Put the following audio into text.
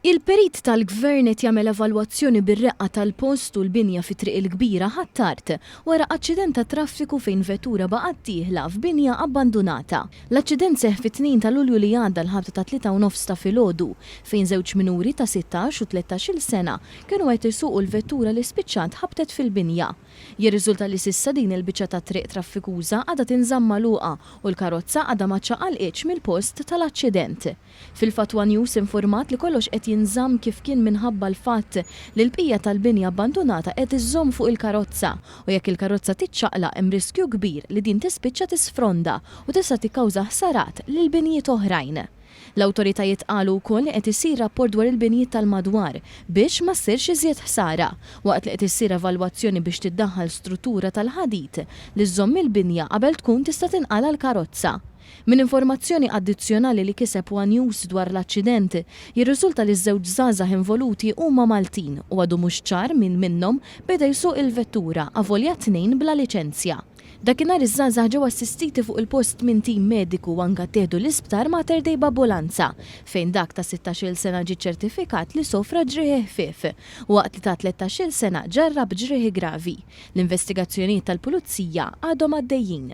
Il-Perit tal-Gvern qed jagħmel evalwazzjoni bir-reqqa tal-post u l-binja fi Triq il-Kbira Ħ'Attard wara aċċident tat-traffiku fejn vettura baqgħet dieħla f'binja abbandunata. L-aċċident seħħ fit-Tnejn ta' Lulju li għadda l-ħabta tat-tlieta u nofs ta' filgħodu fejn żewġ minuri ta' 16 u 13-il sena kienu qed isuqu l-vettura li spiċċat ħabtet fil-binja. Jirriżulta li s'issa din il-biċċa ta' triq traffikuża għadha tinżamm magħluqa u l-karozza għadha ma ċċaqalqitx mill-post tal-aċċident. Fil-fatt one News infurmat li kollox qed jinżamm kif kien minħabba l-fatt li l-bqija tal-binja abbandunata qed iżżomm fuq il-karozza u jekk il-karozza tiċċaqlaq hemm riskju kbir li din tispiċċa tisfronda u tista' tikkawża ħsarat lil binjiet oħrajn. L-awtoritajiet qalu wkoll li qed isir rapport dwar il-binjiet tal-madwar biex ma ssirx iżjed ħsara, waqt li qed issir evalwazzjoni biex tiddaħħal struttura tal-ħadid li żżomm il-binja qabel tkun tista' tinqala' l-karozza. Minn informazzjoni addizzjonali li kiseb one News dwar l-aċċident, jirriżulta li ż-żewġ żgħażagħ involuti huma Maltin u għadu mhux ċar min minnhom beda jsuq il-vettura avolja t-tnejn bla liċenzja. Dakinhar iż-żgħażagħ ġew assistiti fuq il-post minn tim mediku u anke ttieħdu l-isptar Mater Dei b'ambulanza, fejn dak ta' sittax-il sena ġie ċċertifikat li sofra ġrieħi ħfief, waqt li ta' tlettax-il sena ġarrab ġrieħi gravi. L-investigazzjonijiet tal-Pulizija għadhom għaddejjin.